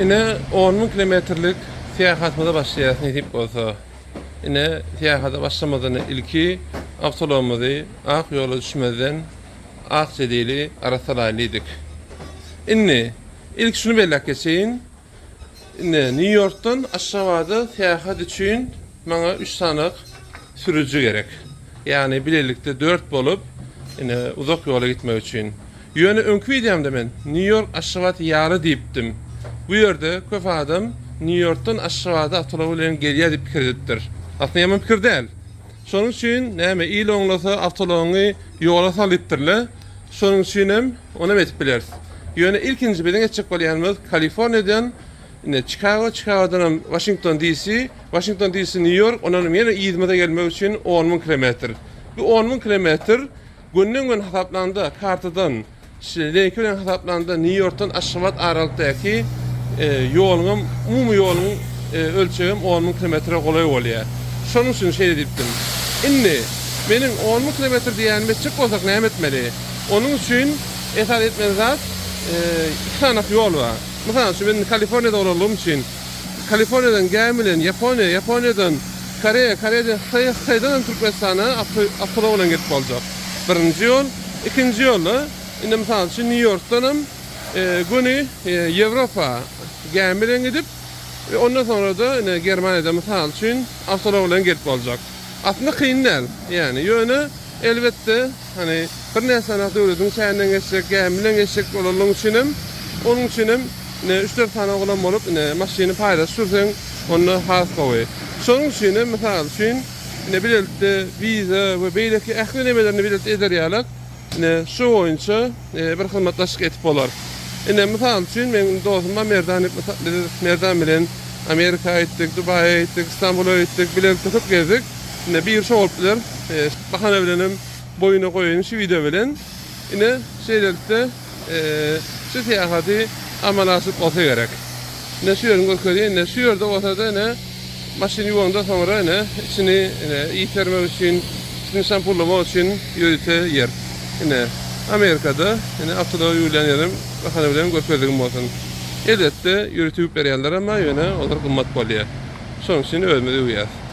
Ine 10 müň kilometrlik syýahatymyza başlaýarys nesip bolsa. Ine syýahata başlamazdan ilki awtoulagymyzy ak ýola düşmezden ak jedili arassalaýly diýdik. Indi ilki şuny belläp geçeýin. Indi Nýu-Ýorkdan Aşgabada syýahat üçin maňa üç sanak sürüji gerek. Ýagny bilelikde dört bolup, ine uzak ýola gitmek üçin. Ýöne öňki wideomda men Nýu-Ýork Aşgabat ýaly diýipdim. Bu ýerde köp adam Nýu-Ýorkdan Aşgabada awtoulag bilen gelýär diýip pikir edipdir. Aslynda ýaman pikir däl. Şonuň üçin näme il oňlasa awtoulagyňy ýola sal diýipdirler. Şonuň üçinem onam edip bileris. Ýöne ilkinji biziň etjek bolýanymyz Kaliforniýadan ine Çikago, Çikagodanam Waşington DC, Waşington DC Nýu-Ýork, ondanam ýene yzymyza gelmek üçin 10 müň kilometr. Bu 10 müň kilometr Gönden-göni hasaplanda, kartadan, leňki bilen hasaplanda Nýu-Ýorkdan Aşgabat aralykdaky ýoluňam, umumy ýoluň ölçegem 10 müň kilometre golaý bolýar. Şonuň üçin şeýle diýipdim. Indi, meniň 10 müň kilometr diýýänimi etjek bolsak näme etmeli? Onuň üçin esasy etmeli zat, iki sany ýol bar. Mysal üçin, men Kaliforniýada bolanlygym üçin, Kaliforniýadan gämi bilen Ýaponiýa, Ýaponiýadan Koreýa, Koreýadan Hytaýa, Hytaýdan hem Türkmenistana awtoulag bilen gelip boljak. Birinji ýol. Ikinji ýolda, indi mysal üçin Nýu-Ýorkdan hem göni Ýewropa gämi bilen gidip, ondan soňra-da ine Germaniýada mysal üçin awtoulag bilen gelip boljak. Aslynda kyn däl. Ýagny ýöne elbetde Hany, birnäçe sany döwletiň çäginden geçjek, gämi bilen geçjek bolanlygy üçin hem, onuň üçin hem, ine, üç-dört sany oglan bolup, ine, maşyny paýlaşyp sürseň, onda has gowy. Şonuň üçin hem, mysal üçin, ine, bilelikde wiza we beýleki ähli nemelerini bilelikde eder ýalak, ine, şu boýunça bir hyzmatdaşlyk edip bolar. Ine, mysal üçin, meň dostum bar Merdan diýip, biz Merdan bilen Amerika gitdik, Dubaýa gitdik, Stambula gitdik, bilelikde köp gezdik. Ine, biri şo bolup biler. Bahana bilenem boýuna goýaýyn şu wideo bilen. Ine, şeýlelikde şu syýahaty amala aşyryp bolsa gerek. Ine şu ýerini görkezýän. Ine şu ýerde bolsa-da ine maşyn ýuwanda soňra ine içini ine ys bermek üçin, içini şampunlamak üçin ýörite ýer. Ine Amerikada ine awtoulag ýuwulýan ýerem bahana bilen görkezdigim bolsun. Elbetde ýörite ýuwup berýänlerem bar, ýöne olar gymmat bolýar. Şonuň üçin özümiz ýuwýas.